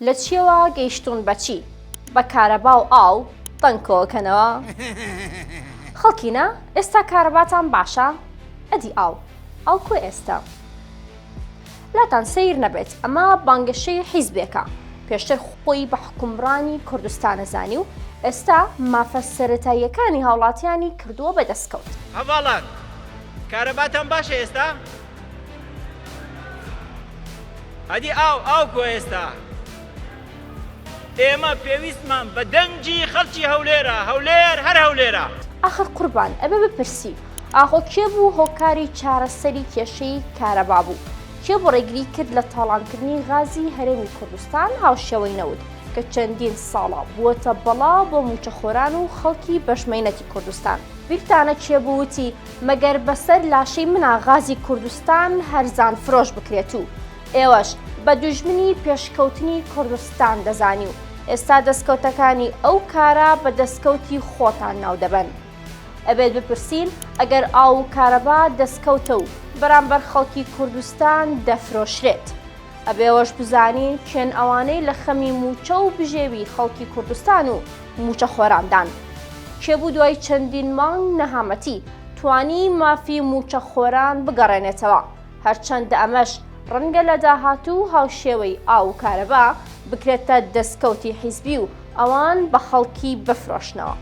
لە چیەوە گەیشتوون بە چی؟ بە کارەبا و ئاو دەنگ کۆکەنەوە؟ خەڵکینە ئێستا کارەباتان باشە؟ ئەدی ئاو؟ ئاو کوێ ئێستا؟ لاتان سەیر نەبێت ئەمە بانگەشەی حیزبێکە پێشتر خۆی بە حوکمڕانی کوردستان ئەزانی و ئێستا مافە سەرەتاییەکانی هاوڵاتیانی کردووە بە دەستکەوت. هەڤاڵان کارەباتان باشە ئێستا؟ ئەدی ئاو ئاو کۆ ئێستا؟ ئێمە پێویستمان بە دەنگی خەڵکی هەولێرە، هەولێر هەر هەولێرە. ئاخر قوربان ئەبێ بپرسی ئاخۆ کێ بوو هۆکاری چارەسەری کێشەی کارەبا بوو؟ کێ بوو ڕێگری کرد لە تاڵانکردنی غازی هەرێمی کوردستان هاوشێوەی نەوت کە چەندین ساڵە بووەتە بەڵا بۆ مووچەخۆران و خەڵکی بەشمەینەتی کوردستان؟ بیرتانە کێ بوو وتی مەگەر بەسەر لاشەی منا غازی کوردستان هەرزان فرۆش بکرێت و ئێوەش بە دوژمنی پێشکەوتنی کوردستان دەزانی و ئێستا دەستکەوتەکانی ئەو کارە بە دەستکەوتی خۆتان ناو دەبەن. ئەبێت بپرسین ئەگەر ئاو و کارەبا دەستکەوتە و بەرامبەر خەڵکی کوردستان دەفرۆشرێت. ئەبێ ئەوەش بزانین کێن ئەوانەی لە خەمی مووچە و بژێوی خەڵکی کوردستان و مووچەخۆراندان. کێ بوو دوای چەندین مانگ نەهامەتی توانی مافی مووچەخۆران بگەڕێنێتەوە؟ هەرچەندە ئەمەش ڕەنگە لە داهاتوو هاوشێوەی ئاو و کارەبا بکرێتە دەستکەوتی حیزبی و ئەوان بە خەڵکی بفرۆشنەوە.